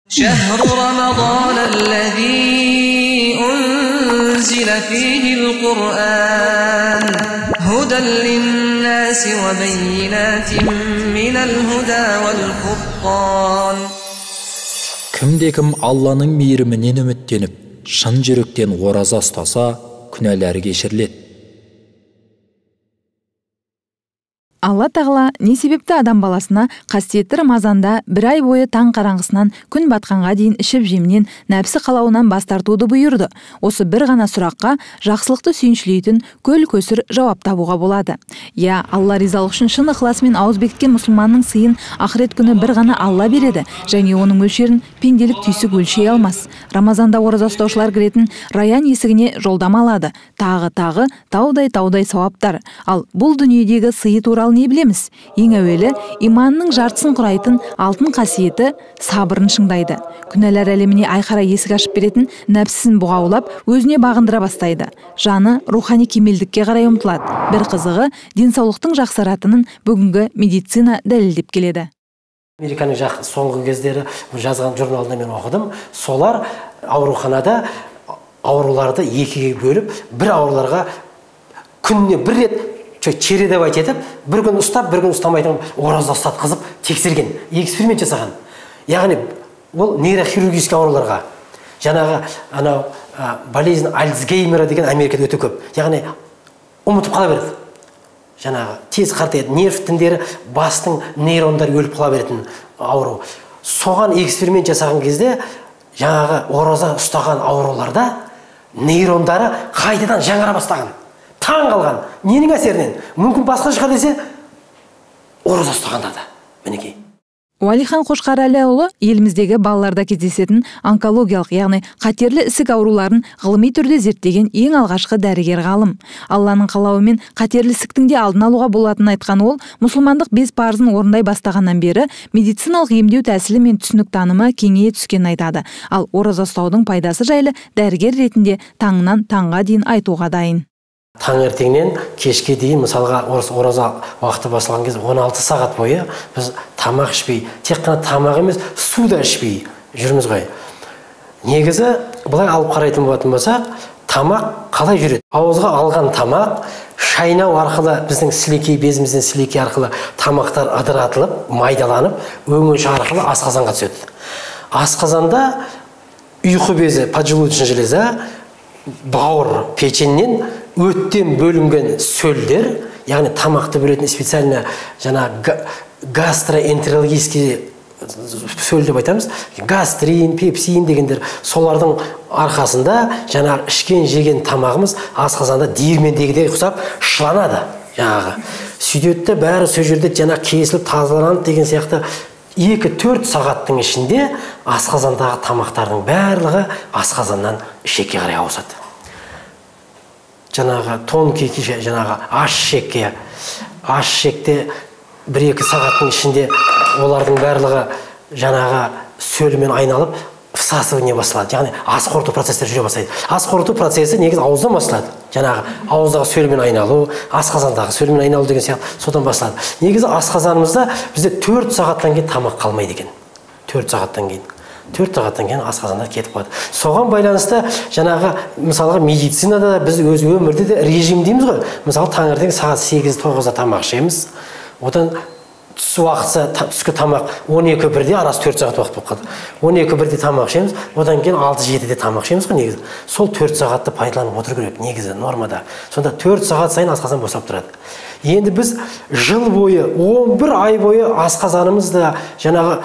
شهر رمضان الذي أنزل فيه القرآن هدى للناس وبينات من الهدى والفرقان. Кімде-кім Алланың мейірімінен үміттеніп, шын жүректен ораза ұстаса, күнәлары кешіріледі. Алла тағала не себепті адам баласына қасиетті Рамазанда бір ай бойы таң қараңғысынан күн батқанға дейін ішіп жемнен, нәпсі қалауынан бас тартуды бұйырды? Осы бір ғана сұраққа жақсылықты сүйіншілейтін көл-көсір жауап табуға болады. Я, Алла ризалық үшін шын ықыласымен ауыз бекіткен мұсылманның сыйын ақырет күні бір ғана Алла береді, және оның мөлшерін пенделік түйсік өлшей алмас. Рамазанда ораза ұстаушылар кіретін Раян есігіне жолдама алады. Тағы-тағы таудай-таудай сауаптар. Ал бұл дүниедегі сыйы туралы не білеміз? Ең әуелі иманның жартысын құрайтын алтын қасиеті сабырын шыңдайды. Күнәлар әлеміне айқара есік ашып беретін нәпсісін бұғаулап, өзіне бағындыра бастайды. Жаны рухани кемелдікке қарай ұмтылады. Бір қызығы, денсаулықтың жақсаратынын бүгінгі медицина дәлелдеп келеді. Американың соңғы кездері жазған журналында мен оқыдым. Солар ауруханада ауруларды екіге бөліп, бір ауруларға күніне бір рет чередовать етіп, бір күн ұстап, бір күн ұстамайтын ораза ұстатқызып тексерген, эксперимент жасаған. Яғни ол нейрохирургический ауруларға, жаңағы анау болезнь Альцгеймера деген Америкада өте көп. Яғни ұмытып қала береді. Жаңағы тез қартаяды, нерв тіндері, бастың нейрондары өліп қала беретін ауру. Соған эксперимент жасаған кезде жаңағы ораза ұстаған ауруларда нейрондары қайтадан жаңара бастаған. Таң қалған. Ненің әсерінен? Мүмкін басқа шығар десе, ораза ұстағанда да. Мінекей. Уәлихан Қошқарәліұлы еліміздегі балаларда кездесетін онкологиялық, яғни қатерлі ісік ауруларын ғылыми түрде зерттеген ең алғашқы дәрігер ғалым. Алланың қалауымен қатерлі ісіктің де алдын алуға болатынын айтқан ол, мұсылмандық бес парызын орындай бастағаннан бері медициналық емдеу тәсілі мен түсінік танымы кеңейе түскенін айтады. Ал ораза ұстаудың пайдасы жайлы дәрігер ретінде таңнан таңға дейін айтуға дайын. Таңертеңнен кешке дейін, мысалға, ораза уақыты басталған кезде 16 сағат бойы біз тамақ ішпей, тек қана тамақ емес, су да ішпей жүрміз ғой. Негізі, былай алып қарайтын болатын болсақ, тамақ қалай жүреді? Ауызға алған тамақ шайнау арқылы, біздің сілекей безімізден сілекей арқылы тамақтар ыдыратылып, майдаланып, өңеш арқылы асқазанға түседі. Асқазанда ұйқы безі, поджелудочная железа, бауыр, печеннен өттен бөлінген сөлдер, яғни тамақты бөлетін специально жаңа гастроэнтерологический сөл деп айтамыз, гастрин, пепсин дегендер, солардың арқасында жаңа ішкен жеген тамағымыз асқазанда диірмендегідей ұқсап шыланады жаңағы. Сөйтеді бәрі сол жерде жаңа кесіліп тазаланады деген сияқты. 2-4 сағаттың ішінде асқазандағы тамақтардың барлығы асқазаннан ішекке қарай ауысады. Жаңағы тонкий кишка, жаңағы аш ішекке, аш ішекте 1-2 сағаттың ішінде олардың барлығы жаңағы сөлмен айналып всасывание басталады. Яғни ас қорыту процестері жүре бастайды. Ас қорыту процесі негізі ауыздан басталады. Жаңағы ауыздағы сөлмен айналу, асқазандағы сөлмен айналу деген сияқты содан басталады. Негізі асқазанымызда бізде 4 сағаттан кейін тамақ қалмайды екен. 4 сағаттан кейін. 4 сағаттан кейін асқазанда кетіп қалады. Соған байланысты жаңағы мысалға медицинада біз өз өмірде де режим дейміз ғой. Мысалы таңертең сағат 8-9-да тамақ ішеміз. Одан түс уақытысы, түскі тамақ 12-1-де, арасы 4 сағат уақыт болып қалды. 12-1-де тамақ ішеміз, одан кейін 6-7-де тамақ ішеміз ғой негізі. Сол 4 сағатты пайдаланып отыру керек негізі нормада. Сонда 4 сағат сайын асқазан босап тұрады. Енді біз жыл бойы, 11 ай бойы асқазанымыз да жаңағы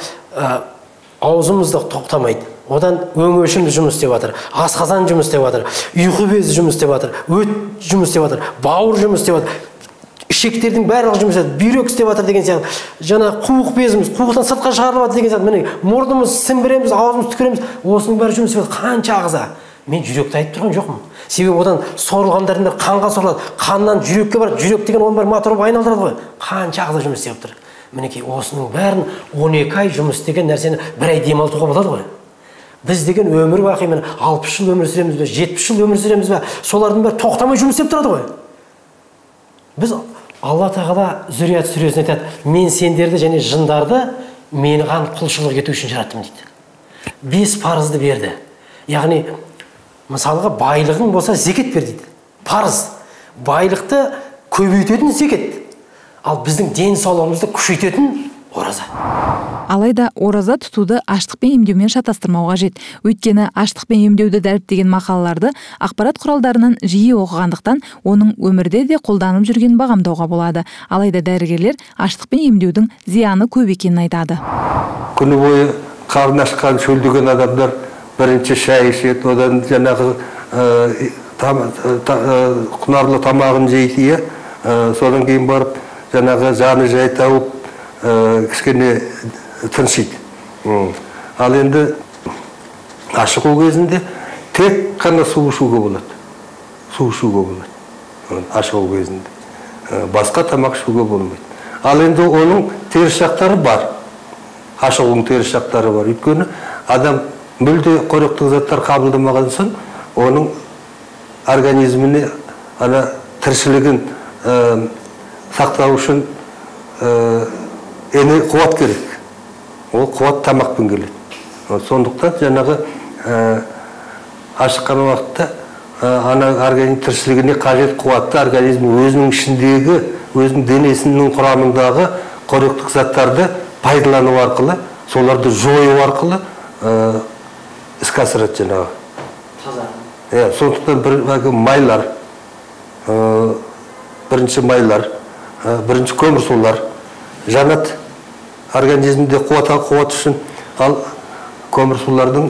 аузымыз да тоқтамайды. Одан өңешіміз жұмыс істеп жатыр, асқазан жұмыс істеп жатыр, ұйқы безі жұмыс істеп жатыр, өт жұмыс істеп жатыр, бауыр жұмыс істеп жатыр, ішектердің барлығы жұмыс істеп, бүйрек істеп жатыр деген сияқты. Жаңа қуық безіміз қуықтан сыртқа шығарылып жатыр деген сияқты. Міне мұрнымыз сіңбіреміз, аузымыз түкіреміз, осының бәрі жұмыс істеп жатыр. Қанша ағза. Мен жүректі айтып тұрған жоқпын. Себебі одан сорылғандардың бәрі қанға сорылады, қаннан жүрекке барады, жүрек деген оның бәрі мотор болып айналдырады ғой. Қанша ағза жұмыс істеп тұр. Мінекей осының бәрін 12 ай жұмыс істеген нәрсені бір ай демалтуға болады ғой. Біз деген өмір бақи міне 60 жыл өмір сүреміз бе, 70 жыл өмір сүреміз бе, солардың бәрі тоқтамай жұмыс істеп тұрады ғой. Біз Алла тағала Зүрият сүресінде айтады, мен сендерді және жындарды маған құлшылық ету үшін жараттым дейді. 5 парызды берді. Яғни, мысалға, байлығың болса зекет бер дейді. Парыз. Байлықты көбейтетін зекет. Ал біздің денсаулығымызды күшейтетін ораза. Алайда ораза тұтуды аштықпен емдеумен шатастырмау қажет. Өйткені аштықпен емдеуді дәріптеген мақалаларды ақпарат құралдарынан жиі оқығандықтан оның өмірде де қолданып жүрген бағамдауға болады. Алайда дәрігерлер аштықпен емдеудің зияны көп екенін айтады. Күні бойы қарны ашқан, шөлдеген адамдар бірінші шай ішеді, одан жаңағы құнарлы тамағын жейді, содан кейін барып жаңағы жаны жай тауып кішкене тыншиды. Ал енді ашығу кезінде тек қана су ішуге болады. Су ішуге болады ашығу кезінде. Басқа тамақ ішуге болмайды. Ал енді оның теріс жақтары бар. Ашығудың теріс жақтары бар. Өйткені адам мүлде қоректік заттар қабылдамаған соң оның организміне ана тіршілігін сақтау үшін қуат керек. Ол қуат тамақпен келеді. Сондықтан жаңағы ашыққан уақытта ана организм тіршілігіне қажет қуатты организм өзінің ішіндегі, өзінің денесінің құрамындағы қоректік заттарды пайдалану арқылы, соларды жою арқылы іске асырады жаңағы. Таза. Сондықтан бір майлар, бірінші майлар, бірінші көмірсулар жанады организмде қуат үшін. Ал көмірсулардың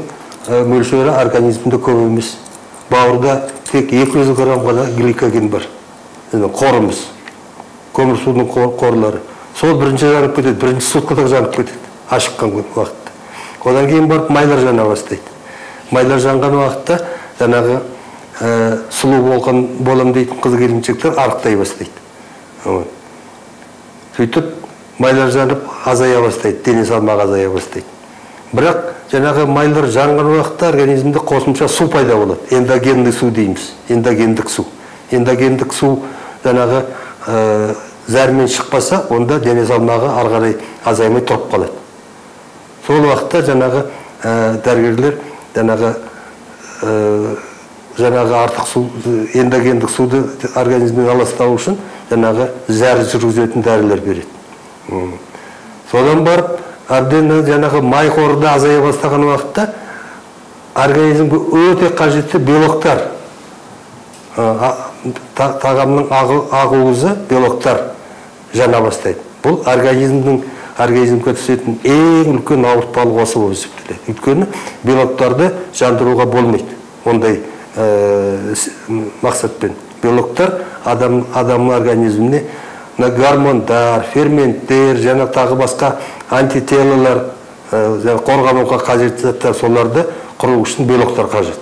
мөлшері организмде көп емес. Бауырда тек 200 грамм ғана гликоген бар. Қорымыз, көмірсудың қорлары. Сол бірінші жанып кетеді, бірінші суткада жанып кетеді ашыққан уақытта. Одан кейін барып майлар жана бастайды. Майлар жанған уақытта жаңағы сұлу болам дейтін қыз келіншектер арықтай бастайды. Сөйтіп майлар жанып азая бастайды, дене салмағы азая бастайды. Бірақ жаңағы майлар жанған уақытта организмде қосымша су пайда болады. Эндогенный су дейміз, эндогендік су. Эндогендік су жаңағы зәрмен шықпаса, онда дене салмағы ары қарай азаймай тұрып қалады. Сол уақытта жаңағы дәрігерлер жаңағы артық су, эндогендік суды организмнен аластау үшін жаңағы зәр жүргізетін дәрілер береді. Содан барып әбден жаңағы май қоры да азая бастаған уақытта организмге өте қажетті белоктар, тағамның ақуызы белоктар жана бастайды. Бұл организмге түсетін ең үлкен ауыртпалық осы болып есептеледі. Өйткені белоктарды жандыруға болмайды ондай мақсатпен. Белоктар адамның организміне гормондар, ферменттер, және тағы басқа антителалар, қорғануға қажетті заттар, соларды құру үшін белоктар қажет.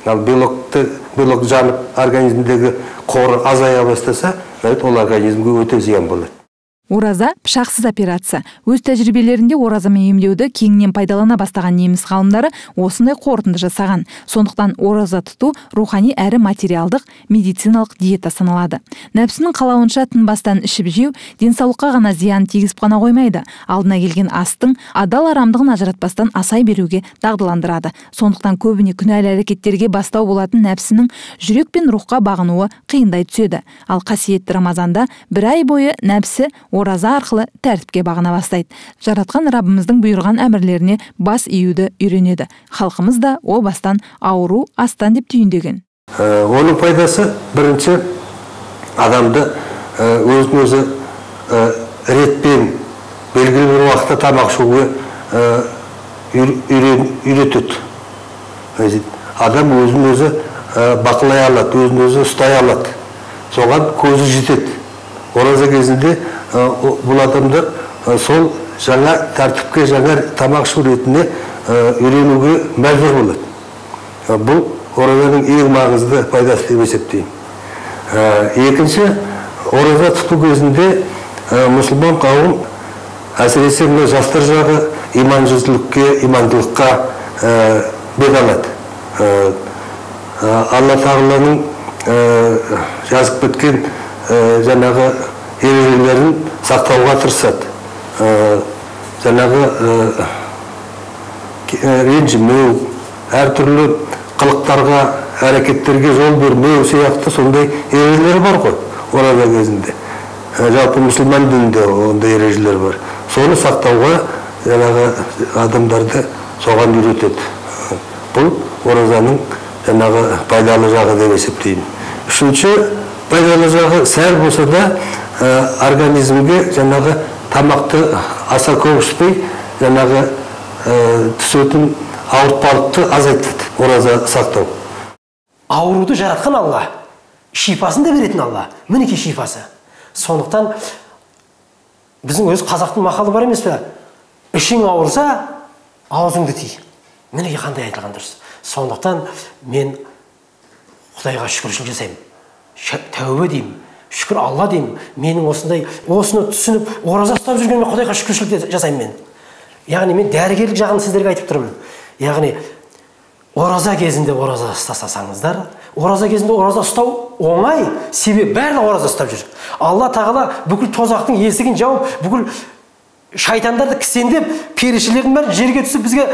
Ал белок жанып организмдегі қоры азая бастаса, ол организмге өте зиян болады. Ораза пышақсыз операция. Өз тәжірибелерінде оразамен емдеуді кеңінен пайдалана бастаған неміс ғалымдары осындай қорытынды жасаған. Сондықтан ораза тұту рухани әрі материалдық медициналық диета саналады. Нәпсінің қалауынша тынбастан ішіп жеу денсаулыққа ғана зиян тигізіп қана қоймайды. Алдына келген астың адал арамдығын ажыратпастан асай беруге дағдыландырады. Сондықтан көбіне күнәлі әрекеттерге бастау болатын нәпсінің жүрек пен рухқа бағынуы қиындай түседі. Ал қасиетті Рамазанда бір ай бойы нәпсі ораза арқылы тәртіпке бағына бастайды. Жаратқан Раббымыздың бұйырған әмірлеріне бас июді үйренеді. Халқымыз да о бастан ауру астан деп түйіндеген. Оның пайдасы бірінші адамды өзін өзі ретпен белгілі бір уақытта тамақ ішуге үйретеді. Адам өзін өзі бақылай алады, өзін өзі ұстай алады. Соған көзі жетеді. Ораза кезінде бұл адамдар сол жаңа тәртіпке, жаңа тамақ ішу ретіне үйренуге мәжбүр болады. Бұл оразаның ең маңызды пайдасы деп есептеймін. Екінші, ораза тұту кезінде мұсылман қауым, әсіресе мына жастар жағы иман жүзділікке, имандылыққа бет алады. Алла тағаланың жазып кеткен жаңағы ережелерін сақтауға тырысады. Жаңағы ренжімеу, әртүрлі қылықтарға, әрекеттерге жол бермеу сияқты сондай ережелер бар ғой ораза кезінде. Жалпы мұсылман дінінде ондай ережелер бар. Соны сақтауға жаңағы адамдарды соған үйретеді. Бұл оразаның жаңағы пайдалы жағы деп есептеймін. Үшінші пайдалы жағы, сәл болса да организмге жаңағы тамақты аса көп ішпей, жаңағы түсетін ауыртпалықты азайтады ораза сақтау. Ауруды жаратқан Алла, шипасын да беретін Алла. Мінекей шипасы. Сондықтан біздің өз қазақтың мақалы бар емес пе? Ішің ауырса, аузыңды тый. Мінекей қандай айтылған дұрыс. Сондықтан мен Құдайға шүкіршілік жасаймын. Тәуба деймін, шүкір Алла деймін. Менің осындай, осыны түсініп, ораза ұстап жүргеніме Құдайға шүкіршілік жасаймын мен. Яғни мен дәрігерлік жағын сіздерге айтып тұрмын. Яғни ораза кезінде ораза ұстасаңыздар, ораза кезінде ораза ұстау оңай, себебі барлығы ораза ұстап жүр. Алла тағала бүкіл тозақтың есігін жауып, бүкіл шайтандарды кісендеп, періштелердің бәрі жерге түсіп бізге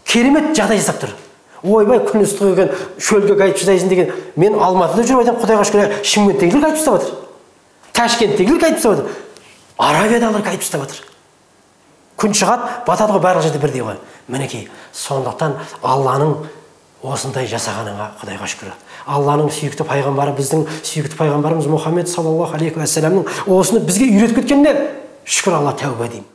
керемет жағдай жасап тұр. Ойбай, күн ыстық екен, шөлге қайтып шыдайсың деген. Мен Алматыда жүріп айтамын, Құдайға шүкір, Шымкенттегілер қайтып ұстап жатыр, Ташкенттегілер қайтып ұстап жатыр, Аравиядағылар қайтып ұстап жатыр. Күн шығады, батады ғой, барлық жерде бірдей ғой. Мінекей, сондықтан Алланың осындай жасағаныңа Құдайға шүкір. Алланың сүйікті пайғамбары, біздің сүйікті пайғамбарымыз Мұхаммед саллаллаху алейхи уассаламның осыны бізге үйретіп кеткеніне шүкір Алла, тәуба деймін.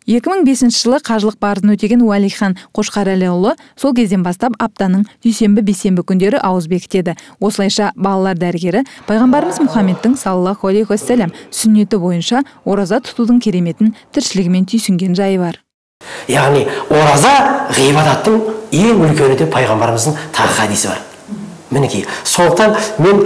2005 жылы қажылық парызын өтеген Уәлихан Қошқарәліұлы сол кезден бастап аптаның дүйсенбі-бейсенбі күндері ауыз бекітеді. Осылайша балалар дәрігері пайғамбарымыз Мұхаммедтің саллаллаху алейхи уассалам сүннеті бойынша ораза тұтудың кереметін тіршілігімен түйсінген жайы бар. Яғни ораза ғибадаттың ең үлкені деп пайғамбарымыздың тағы хадисі бар. Мінекей, сондықтан мен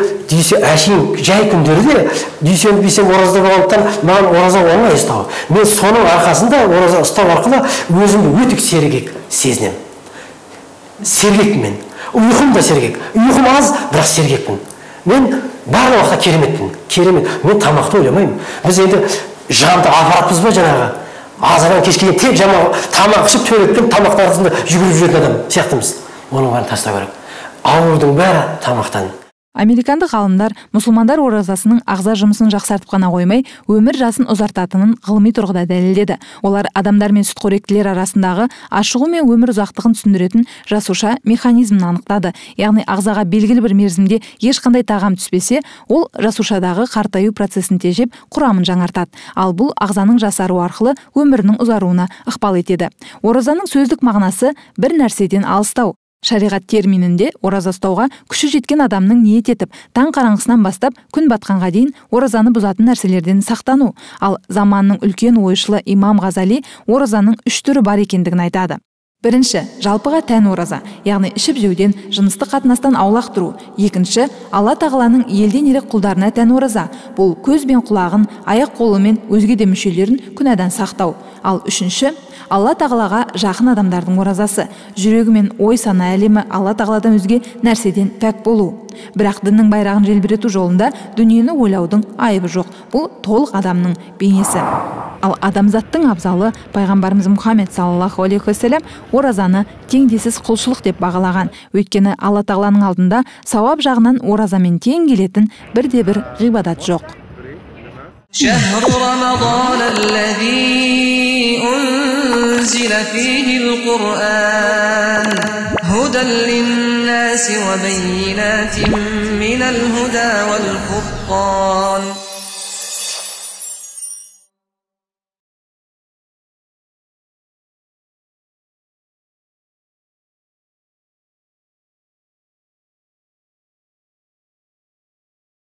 әшейін жай күндері де дүйсенбі бейсенбі оразада болғандықтан маған ораза оңай ұстау. Мен соның арқасында ораза ұстау арқылы өзімді өте сергек сезінемін. Сергекпін мен. Ұйқым да сергек. Ұйқым аз, бірақ сергекпін. Мен барлық уақытта кереметпін. Керемет. Мен тамақты ойламаймын. Біз енді жанды аппаратпыз ба жаңағы? Азаннан кешке дейін тек тамақ ішіп, туалеттен тамақтың арасында жүгіріп жүретін адам сияқтымыз. Оның бәрін тастау керек. Аурудың бәрі тамақтан. Американдық ғалымдар мұсылмандар оразасының ағза жұмысын жақсартып қана қоймай, өмір жасын ұзартатынын ғылыми тұрғыда дәлелдеді. Олар адамдар мен сүтқоректілер арасындағы ашығу мен өмір ұзақтығын түсіндіретін жасуша механизмін анықтады. Яғни ағзаға белгілі бір мерзімде ешқандай тағам түспесе, ол жасушадағы қартаю процесін тежеп, құрамын жаңартады. Ал бұл ағзаның жасаруы арқылы өмірінің ұзаруына ықпал етеді. Оразаның сөздік мағынасы бір нәрседен алыстау. Шариғат терминінде ораза ұстауға күші жеткен адамның ниет етіп, таң қараңғысынан бастап күн батқанға дейін оразаны бұзатын нәрселерден сақтану. Ал заманның үлкен ойшылы Имам Ғазали оразаның үш түрі бар екендігін айтады. Бірінші, жалпыға тән ораза, яғни ішіп жеуден, жыныстық қатынастан аулақ тұру. Екінші, Алла тағаланың елден ерек құлдарына тән ораза. Бұл көз бен құлағын, аяқ қолы мен өзге де мүшелерін күнәдан сақтау. Ал үшінші, Алла тағалаға жақын адамдардың оразасы, жүрегі мен ой сана әлемі Алла тағаладан өзге нәрседен пәк болу. Бірақ діннің байрағын желбірету жолында дүниені ойлаудың айыбы жоқ. Бұл толық адамның бейнесі. Ал адамзаттың абзалы пайғамбарымыз Мұхаммед саллаллаху алейхи уассалам оразаны теңдесіз құлшылық деп бағалаған. Өйткені Алла тағаланың алдында сауап жағынан оразамен тең келетін бірде-бір ғибадат жоқ. شهر رمضان الذي أنزل فيه القرآن هدى للناس وبينات من الهدى والفرقان.